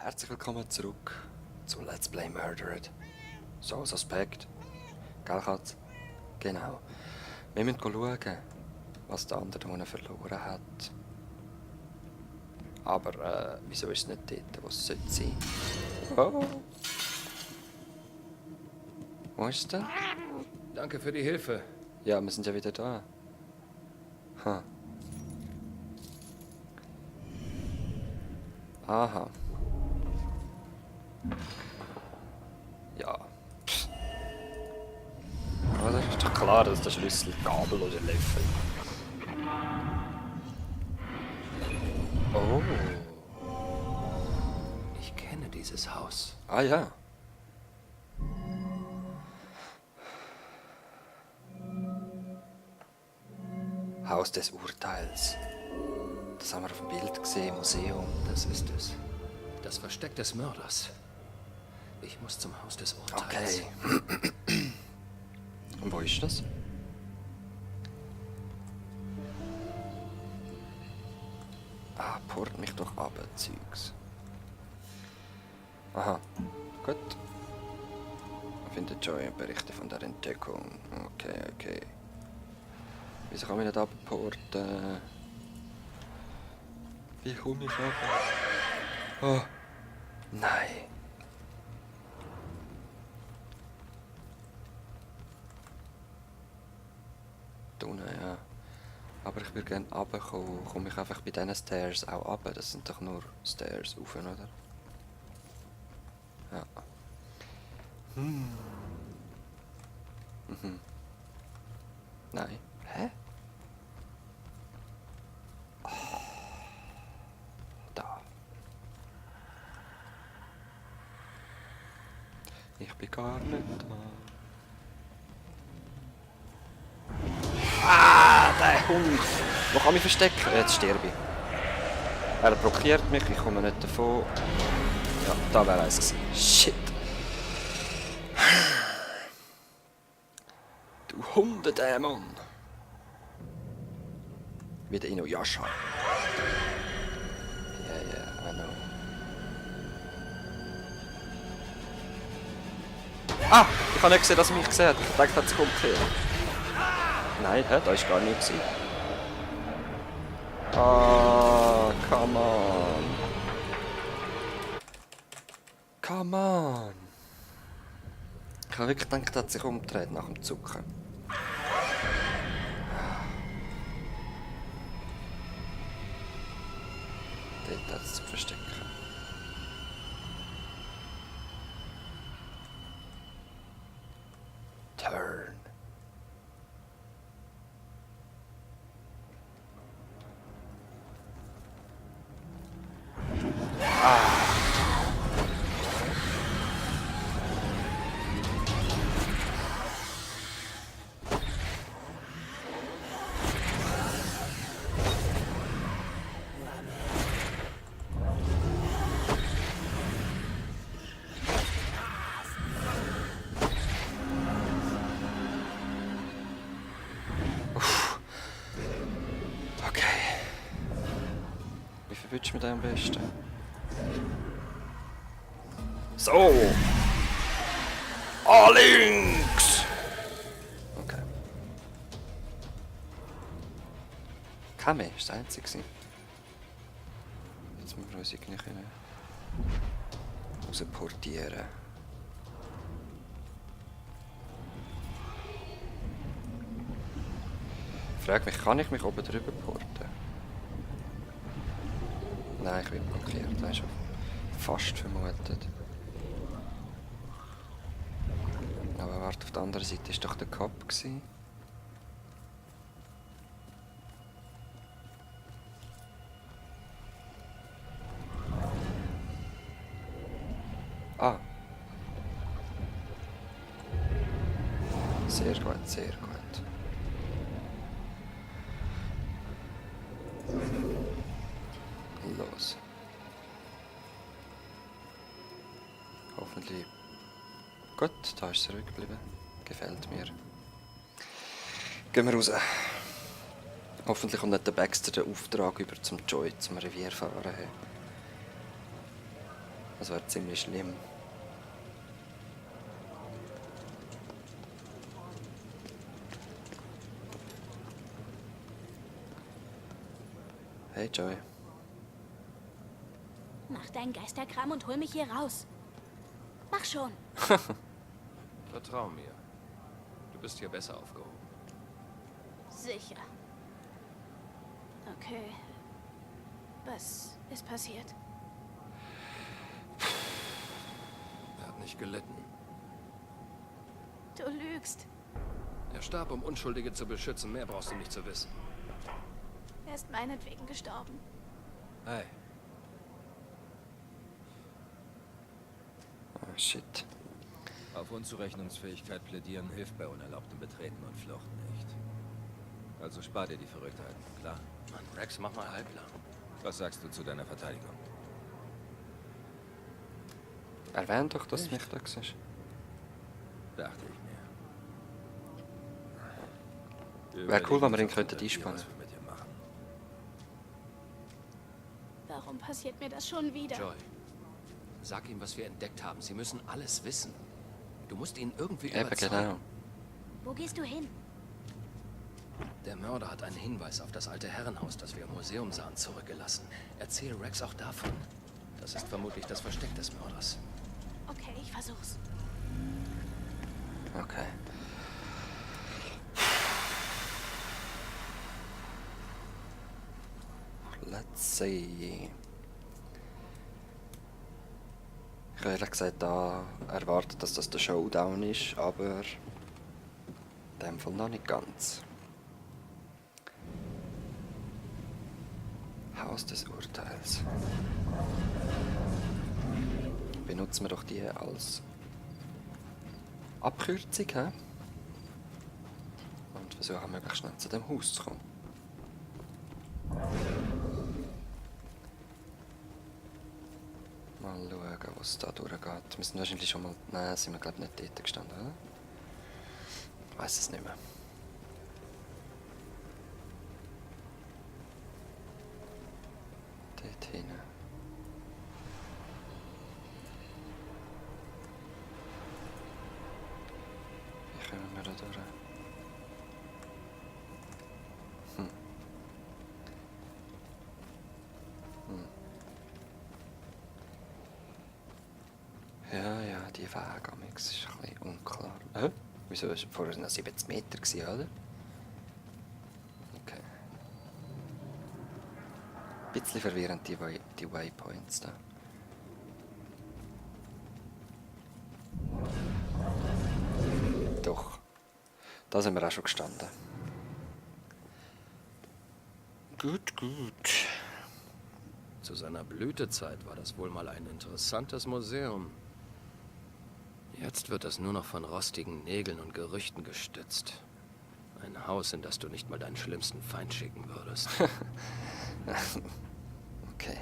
Herzlich willkommen zurück zu Let's Play Murdered. So, Suspekt. Gell, Katz? Genau. Wir müssen schauen, was der andere unten verloren hat. Aber wieso ist es nicht dort, wo es sein sollte? Oh. Wo ist es denn? Danke für die Hilfe. Ja, wir sind ja wieder da. Ha. Aha. Ja. Psst. Aber das ist doch klar, dass der Schlüssel Gabel oder Löffel. Oh. Ich kenne dieses Haus. Ah ja. Haus des Urteils. Das haben wir auf dem Bild gesehen, Museum. Das ist es. Das Versteck des Mörders. Ich muss zum Haus des Urteils. Okay. Und wo ist das? Ah, port mich doch ab, Zeugs. Aha, gut. Findet Joy Berichte von der Entdeckung. Okay. Wieso kann ich nicht abporten? Wie komme ich ab? Oh, nein. Da unten, ja. Aber ich würde gerne runterkommen. Komme ich einfach bei diesen Stairs auch runter? Das sind doch nur Stairs rauf, oder? Ja. Nein. Hä? Oh. Da. Ich bin gar nicht da. Ah, der Hund! Wo kann ich mich verstecken? Jetzt sterbe ich. Er blockiert mich, ich komme nicht davon. Ja, da wäre eins gewesen. Shit! Du Hundedämon! Wie der Inuyasha. Yeah, I know. Ah! Ich habe nicht gesehen, dass er mich gesehen hat. Ich dachte, es kommt her. Nein, hä? Da war gar nichts. Ah, come on. Come on. Ich habe wirklich gedacht, er hat sich umgedreht nach dem Zucken. Dort hat es zu verstecken. Turn. Okay. Wie verwünscht mir den am besten? So! Ah, links! Okay. Kame ist das einzige. Jetzt müssen wir uns irgendwie rausportieren. Ich frage mich, kann ich mich oben drüber porten? Nein, ich bin blockiert, weißt du. Fast vermutet. Aber warte, auf der anderen Seite war doch der Cop gewesen. Ah. Sehr gut, sehr gut. Los. Hoffentlich. Gut, da ist es zurückgeblieben. Gefällt mir. Gehen wir raus. Hoffentlich kommt nicht der Baxter den Auftrag über zum Joy zum Revier fahren. Das wäre ziemlich schlimm. Hey Joy. Mach deinen Geisterkram und hol mich hier raus. Mach schon. Vertrau mir. Du bist hier besser aufgehoben. Sicher. Okay. Was ist passiert? Er hat nicht gelitten. Du lügst. Er starb, um Unschuldige zu beschützen. Mehr brauchst du nicht zu wissen. Er ist meinetwegen gestorben. Hey, Oh shit. Auf Unzurechnungsfähigkeit plädieren hilft bei unerlaubtem Betreten und Flucht nicht. Also spar dir die Verrücktheiten, klar? Mann, Rex, mach mal halblang. Was sagst du zu deiner Verteidigung? Erwähnt doch, dass es mich da war. Dachte ich mir. Wäre cool, wenn wir ihn uns könnten unter dir, einspannen. was wir mit dir machen. Warum passiert mir das schon wieder? Joy, sag ihm, was wir entdeckt haben. Sie müssen alles wissen. Du musst ihn irgendwie Eben, überzeugen. genau. Wo gehst du hin? Der Mörder hat einen Hinweis auf das alte Herrenhaus, das wir im Museum sahen, zurückgelassen. Erzähl Rex auch davon. Das ist vermutlich das Versteck des Mörders. Okay, ich versuch's. Okay. Let's see. Ich habe ehrlich gesagt da erwartet, dass das der Showdown ist, aber in dem Fall noch nicht ganz. Haus des Urteils. Benutzen wir doch die als Abkürzung, hä? Und versuchen möglichst schnell zu dem Haus zu kommen. Mal schauen, was da durchgeht. Wir sind wahrscheinlich schon mal... Nein, sind wir glaube ich nicht dort gestanden, oder? Ich weiss es nicht mehr. Dort hinten. Wie kommen wir da durch? Ja, ja, die Wege am X ist ein bisschen unklar. Wieso war vorher noch 70 Meter, gewesen, oder? Okay. Ein bisschen verwirrend, die Waypoints da. Doch. Da sind wir auch schon gestanden. Gut, gut. Zu seiner Blütezeit war das wohl mal ein interessantes Museum. Jetzt wird es nur noch von rostigen Nägeln und Gerüchten gestützt. Ein Haus, in das du nicht mal deinen schlimmsten Feind schicken würdest. Okay.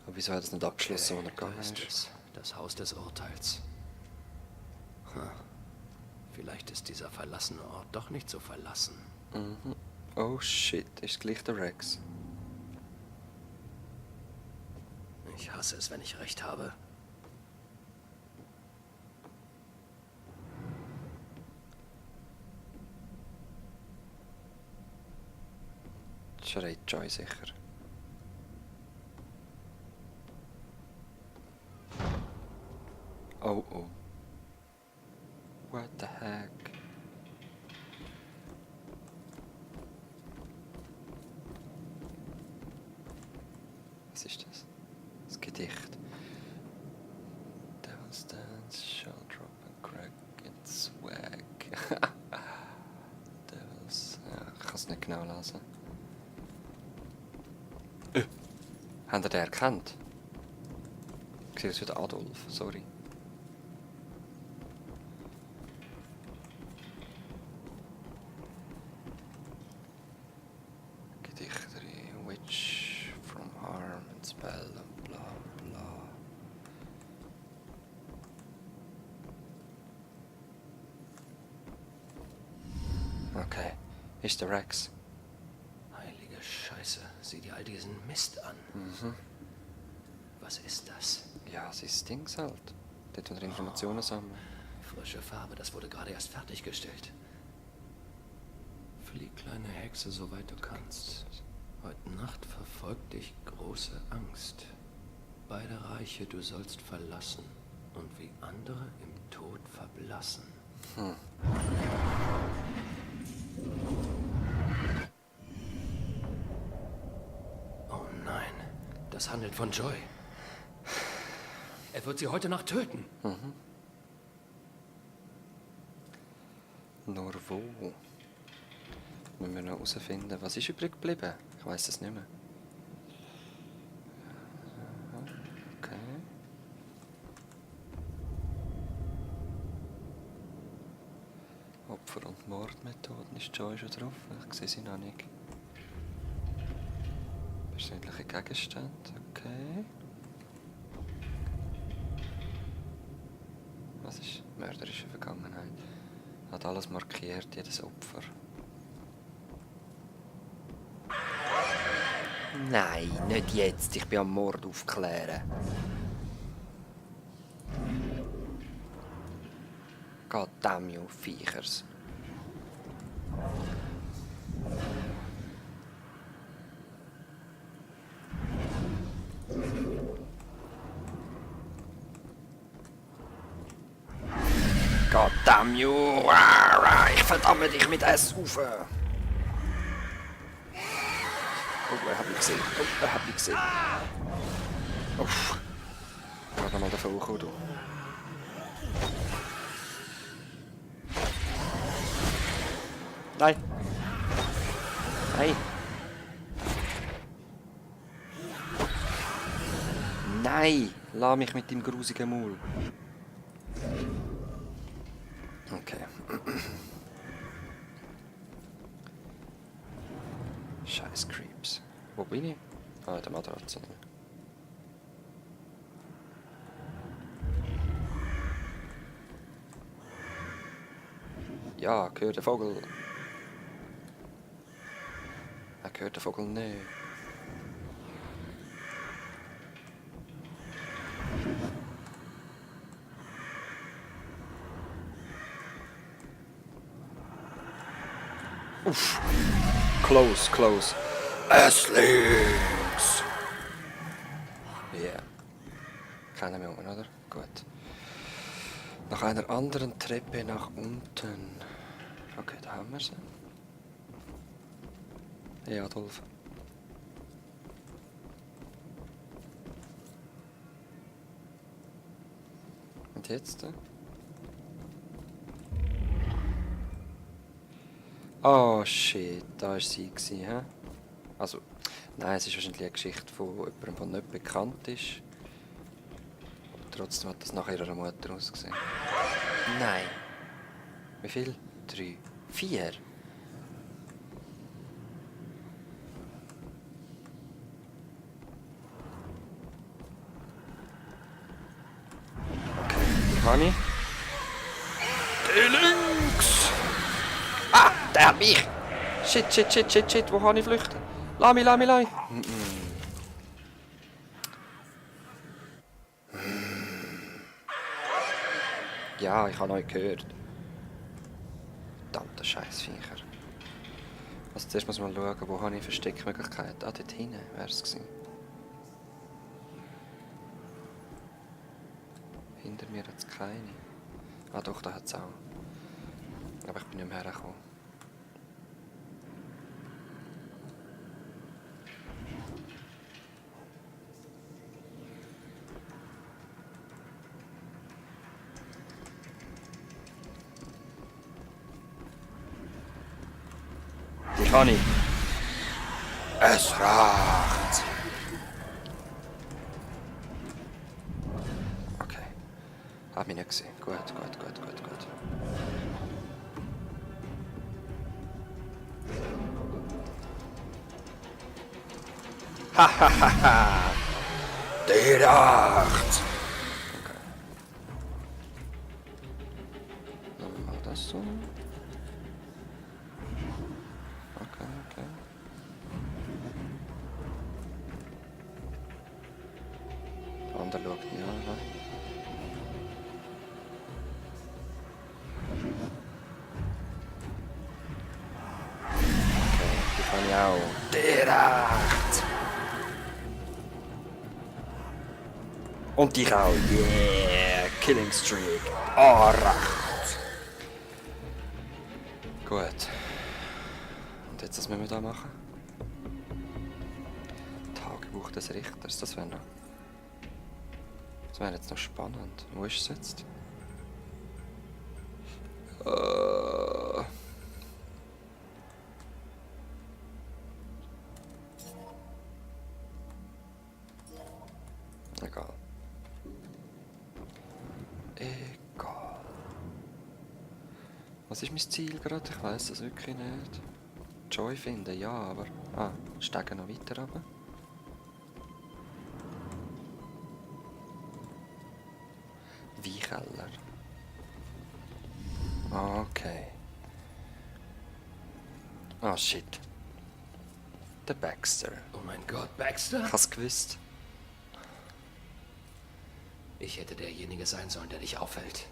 Aber wieso hat es nicht abgeschlossen, wo er Da gegangen ist ist? es. Das Haus des Urteils. Vielleicht ist dieser verlassene Ort doch nicht so verlassen. Mhm. Oh shit, ist gleich der Rex. Ich hasse es, wenn ich recht habe. Schreit Joy sicher. Oh oh. What the heck? Was ist das? Das Gedicht. Devil's dance shall drop and crack its swag. Devil's... Ja, ich kann es nicht genau lesen. Habt ihr den erkannt? Ich sehe es wieder Adolf, sorry. Gedichterin, Witch from harm and spell and bla bla. Okay, ist der Rex. Heilige Scheiße, sieh dir all diesen Mist an. Was ist das? Ja, es ist Dings halt. Dort, wo wir Informationen sammeln. Frische Farbe, das wurde gerade erst fertiggestellt. Flieg, kleine Hexe, soweit du kannst. Heute Nacht verfolgt dich große Angst. Beide Reiche du sollst verlassen und wie andere im Tod verblassen. Oh nein, das handelt von Joy. Er wird sie heute Nacht töten. Nur wo? Müssen wir noch herausfinden. Was ist übrig geblieben? Ich weiß es nicht mehr. Okay. Opfer- und Mordmethoden ist Joy schon drauf. Ich sehe sie noch nicht. Persönliche Gegenstände. Okay. Was ist mörderische Vergangenheit? Hat alles markiert, jedes Opfer. Nein, nicht jetzt. Ich bin am Mord aufklären. Goddamn, you Viechers. Goddamn you! Ich verdamme dich mit Saufen! Oh, er hat mich gesehen. Oh, er hat mich gesehen. Uff. Warte mal davon hoch, du. Nein! Nein! Nein! Lass mich mit dem grusigen Maul. Okay. Scheiß Creeps. Wo bin ich? Ah, in der Matratze. Ja, gehört der Vogel. Er gehört der Vogel nicht. Uff. Close, close. Es links. Yeah. Kennen wir unten, oder? Gut. Nach einer anderen Treppe nach unten. Okay, da haben wir sie. Hey, Adolf. Und jetzt? Oh shit, da war sie, hä? Also, nein, es ist wahrscheinlich eine Geschichte von jemandem, der nicht bekannt ist. Trotzdem hat das nach ihrer Mutter ausgesehen. Nein. Wie viel? 3, 4? Okay, die habe ich. Die links! Ah, der hat mich! Shit, shit, shit, shit, shit, wo kann ich flüchten? Lass mich, lass mich, lass mich! Ja, ich habe euch gehört. Verdammter Scheißviecher. Also zuerst muss man schauen, wo habe ich Versteckmöglichkeiten. Ah, dort hinten wäre es gewesen. Hinter mir hat es keine. Ah doch, da hat es auch. Aber ich bin nicht mehr hergekommen. Die kann ich. Es reicht. Okay. Hab mich nicht gesehen. Gut, gut, gut, gut, gut. Hahaha. Die Nacht. Okay. Dann mal das so. Okay, okay. und er schaut mich an. Ne? Okay, die kann ich auch. Direkt! Und ich auch. Yeah! Killing Streak. Recht! Gut. Und jetzt, was müssen wir da machen? Tagebuch des Richters, das wäre noch... Das wäre jetzt noch spannend. Wo ist es jetzt? Egal. Egal. Was ist mein Ziel gerade? Ich weiß es wirklich nicht. Joy finden, ja, aber... Ah, steigen noch weiter runter. Weinkeller. Okay. Oh shit. Der Baxter. Oh mein Gott, Baxter? Ich hab's gewusst. Ich hätte derjenige sein sollen, der dich aufhält.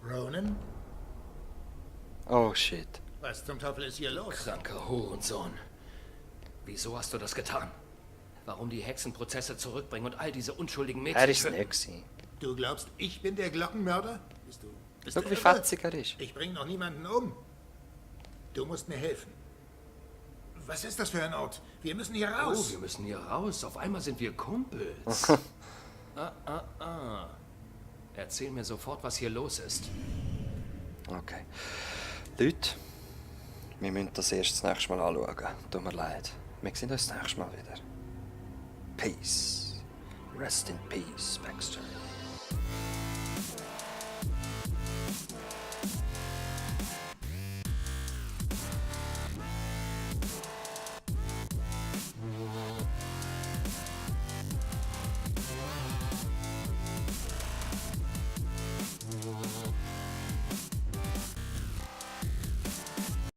Ronan? Oh shit. Was zum Teufel ist hier los? Kranker Hurensohn. Wieso hast du das getan? Warum die Hexenprozesse zurückbringen und all diese unschuldigen Mädchen... Er ist nicht gewesen. Du glaubst, ich bin der Glockenmörder? Bist du Schau, wie irre? fetzig er ist. Ich bring noch niemanden um. Du musst mir helfen. Was ist das für ein Ort? Wir müssen hier Oh, raus. wir müssen hier raus. Auf einmal sind wir Kumpels. Erzähl mir sofort, was hier los ist. Okay. Leute, wir müssen das erst das nächste Mal anschauen. Tut mir leid. Wir sehen uns das nächste Mal wieder. Peace. Rest in peace, Baxter.